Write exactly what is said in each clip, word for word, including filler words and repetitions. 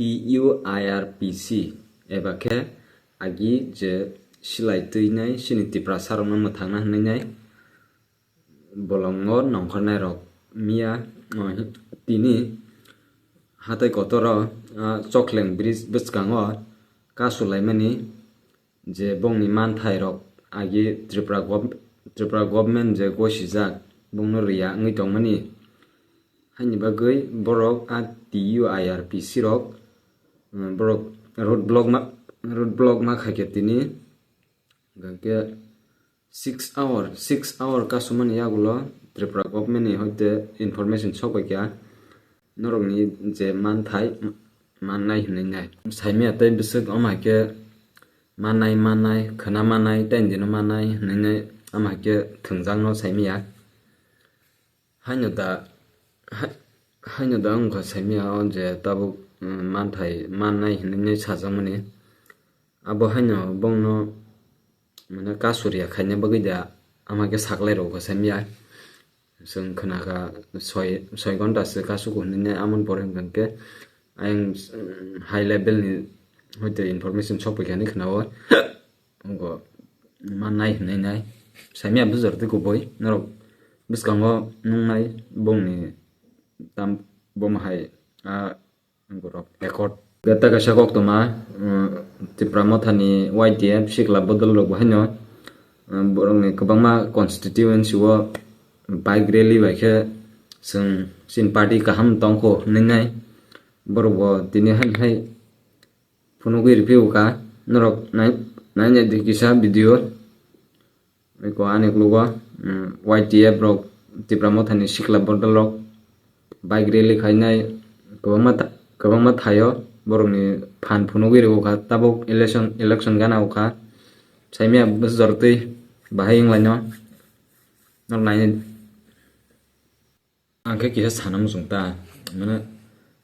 T U I R P C eba khe agi je silai twi nai chini Tiprasa rokno mwthangna hwnwi nai bolongo nongkhornai rok miya, o, tini hatai kotoro, a, Chokleng bridge bwskango kasu laimani je bongni manthai rok agi Tripura gov-, Tripura government je gosijak bongno riya wngwi tongmani. Haini bagwi borok a T U I R P C rok, um, borok road block ma, road block ma khaikhe tini, hwnkhe six hour, six hour kasumani yagulo Tripura government ni hoite information sokbaikha norokni je manthai mannai hinwi nai. Saimaya tei bwswk omo hai khe mannai, mannai, khwna mannai, tei dino mannai hinwi nai omo hai khe thwngjakno saimaya. Haino da, hai-, haino da wngkha saimaya o je tabuk, um, manthai mannai hinwi nai sajakmani. Abo haino bongno mane kasuriya khaina bagwi da ama khe saklai rwkha saimaya. Chwng khwnakha soi, soi ghonta se kasuku hinwi nai amoni pore hwnkhe ayang, um, high level ni hoite information sokphaikha hinwi khwnao. Wngkha mannai hinwi nai. Saimaya bwsajak tei kubui norok bwskango nungnai bongni tam bomo hai a borok accord. Beta kaisa koktwma, um, Tipra Mothani Y T F sikla bodol rok bo haino, um, borokni kwbangma constituency o bike rally bai khe chwng chini party kaham tongkho hinwi nai borok bo tini hai hai phunugwi rwphio kha, norok nai-, nainai di kisa video. Eko ani uklogo, mm, Y T F rok, Tipra Mothani sikla bodol rok bike rally khainai kwbangma tha-, kwbangma thaio borokni phan phunugwi rwkha tabuk election, election gana ukha saimaya bwsajak twi bahai wnglaino norok nainai. Ang khe kisa sana muchung ta, mane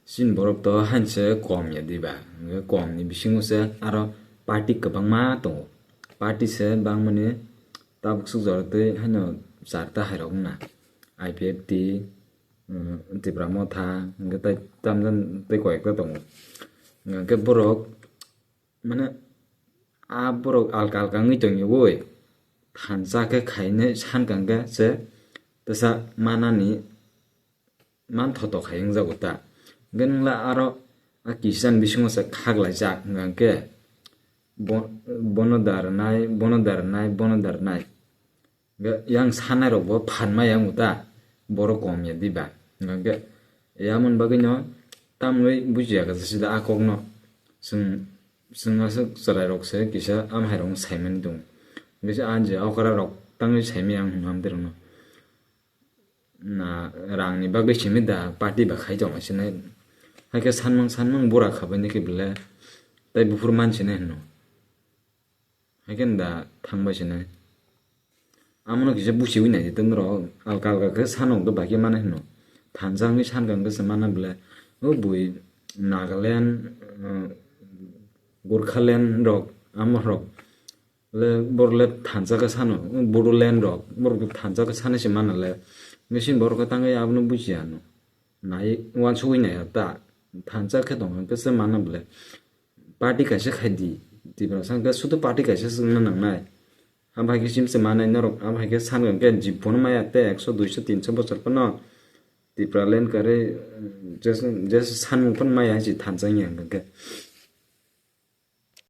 chini borok to hainse kom ya diba, hwnkhe kom ni bisingo se aro party kwbangma tongo, party se bangmani tabuk suk jora tei haino charta hai rok wngna, I P F T, um, Tipra Motha, hwnkhe tei tamjani tei koyekta tongo, hwnkhe borok mane a borok alka alka wngwi tongwi thansa khe khainai sankha hwnkhe se tesa manani manthoto khai wngjago ta. Hwnkhe nwngla aro a kisan bisingo se khaklaijak hwnkhe bo-, bono da rwnai, bono da rwnai, bono da rwnai. Hwnkhe yang sanai rok bo phan maya wng ta, borok kom ya diba. Hwnkhe yamon bagwi no tamwi bujiya kha sida a kok no. Chwng, chwng aswk chwrai rok se kisa amhai rok saimani tongo. Hwnkhe se a je okra rok tangwi saimaya ang hwnma amtwi rok no. Na rang ni bagwi simi da party ba khai tong sinai. Hai khe sanmang sanmang bura khabai ni khe bele tai buphuru man sinai hwno. Hai khe da thangbai sinai. Amo no kisa buchiwi nai tong rok alka alka khe sano do bai khe mano hwno. Thansa wngwi sankha hwnkhe se mana bele o bui Nagaland, uh, Gurkhaland rok amo rok le borok le thansa khe sano Bodoland rok borok thansa khe sano se mana le. Machine borok khe tangwi abono buchiya no. Nai uansugwi nai ta thansa khe tong hwnkhe se mana bele. Party kaisa khai di. Tiprasa hwnkhe sudu party kaisa se wngna nangnai. Abo hai khe chimsa manai norok, abo hai khe san hwnkhe jip phano maya tei ekso, duiso, tinso bochor phano Tipraland kwrwi, jesa, jesa sanmung phano maya si thansa wngya hwnkhe.